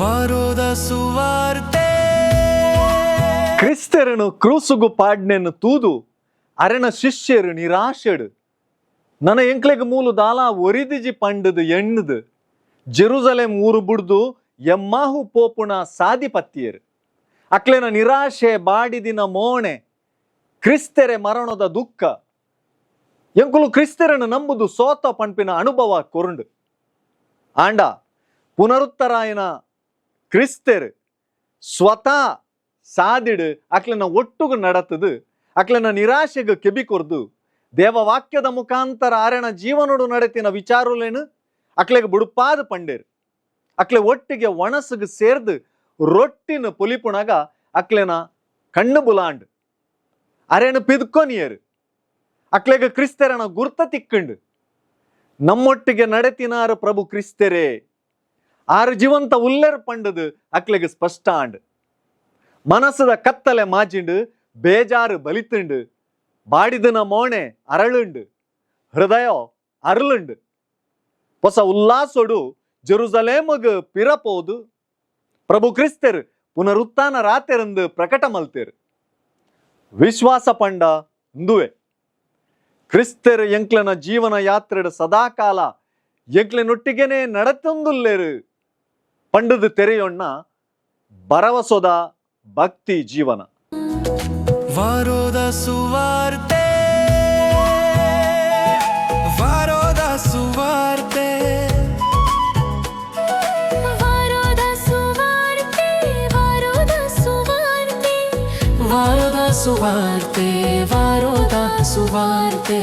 ವಾರೋದ ಸುವಾರ್ತೆ. ಕ್ರಿಸ್ತರನು ಕ್ರೂಸುಗು ಪಾಡ್ನೆನ್ ತೂದು ಅರೆನ ಶಿಷ್ಯರು ನಿರಾಶೆಡು ನನ ಎಂಕ್ಲೆಗ್ ಮೂಲು ದಾಲ ಒರಿದಿಜಿ ಪಂಡದು ಎಣ್ಣದು ಜೆರುಸಲೇಂ ಊರು ಬುಡ್ದು ಎಮ್ಮಾಹು ಪೋಪುಣ ಸಾದಿ ಪತ್ತಿಯರು. ಅಕ್ಲೆನ ನಿರಾಶೆ, ಬಾಡಿದಿನ ಮೋಣೆ, ಕ್ರಿಸ್ತೆರೆ ಮರಣದ ದುಃಖ ಎಂಕುಲು ಕ್ರಿಸ್ತರನ್ನು ನಂಬುದು ಸೋತ ಪನ್ಪಿನ ಅನುಭವ ಕೊರುಂಡು. ಆಂಡ ಪುನರುತ್ತರಾಯನ ಕ್ರಿಸ್ತೆರ್ ಸ್ವತಃ ಸಾದಿಡು ಅಕ್ಲೆನ ಒಟ್ಟುಗು ನಡತದು, ಅಕ್ಲೆನ ನಿರಾಶೆಗೆ ಕೆಬಿ ಕೊರ್ದು, ದೇವವಾಕ್ಯದ ಮುಖಾಂತರ ಆರೆನ ಜೀವನೋಡು ನಡೆತಿನ ವಿಚಾರಲೇನು ಅಕ್ಲೆಗ್ ಬುಡುಪಾದ ಪಂಡೇರು. ಅಕ್ಲೆ ಒಟ್ಟಿಗೆ ಒಣಸುಗು ಸೇರ್ದು ರೊಟ್ಟಿನ ಪೊಲಿಪುಣಗ ಅಕ್ಲೆನ ಕಣ್ಣು ಬುಲಾಂಡ್, ಅರೆನ ಪಿದ್ಕೊನಿಯರು. ಅಕ್ಲೆಗ ಕ್ರಿಸ್ತರನ ಗುರ್ತ ತಿಕ್ಕಂಡು. ನಮ್ಮೊಟ್ಟಿಗೆ ನಡೆತಿನಾರು ಪ್ರಭು ಕ್ರಿಸ್ತರೇ, ಆರು ಜೀವಂತ ಉಲ್ಲೆರ್ ಪಂಡದು ಅಕ್ಲೆಗ್ ಸ್ಪಷ್ಟ ಆಂಡ್. ಮನಸ್ಸದ ಕತ್ತಲೆ ಮಾಜಿಂಡು, ಬೇಜಾರು ಬಲಿತುಂಡು, ಬಾಡಿದನ ಮೋಣೆ ಅರಳುಂಡು, ಹೃದಯ ಅರಳುಂಡು. ಹೊಸ ಉಲ್ಲಾಸೊಡು ಜೆರುಸಲೇಮಗ್ ಪಿರಪೋದು ಪ್ರಭು ಕ್ರಿಸ್ತರ್ ಪುನರುತ್ಥಾನ ರಾತೆರಂದು ಪ್ರಕಟ ಮಲ್ತೇರು. ವಿಶ್ವಾಸ ಪಂಡ ಇಂದುವೆ. ಕ್ರಿಸ್ತರ್ ಎಂಕ್ಲನ ಜೀವನ ಯಾತ್ರೆಡ್ ಸದಾಕಾಲ ಎಂಕ್ಲೆನೊಟ್ಟಿಗೆನೆ ನಡತೊಂದುಲ್ಲೇರು ಪಂಡದು ತೆರೆಯೊಣ್ಣ ಭರವಸೊದ ಭಕ್ತಿ ಜೀವನ. ವಾರೋದ ಸುವಾರ್ತೆ, ವಾರೋದ ಸುವಾರ್ತೆ. ವಾರೋದ ಸುವಾರ್ತೆ, ವಾರೋದ ಸುವಾರ್ತೆ. ವಾರೋದ ಸುವಾರ್ತೆ, ವಾರೋದ ಸುವಾರ್ತೆ.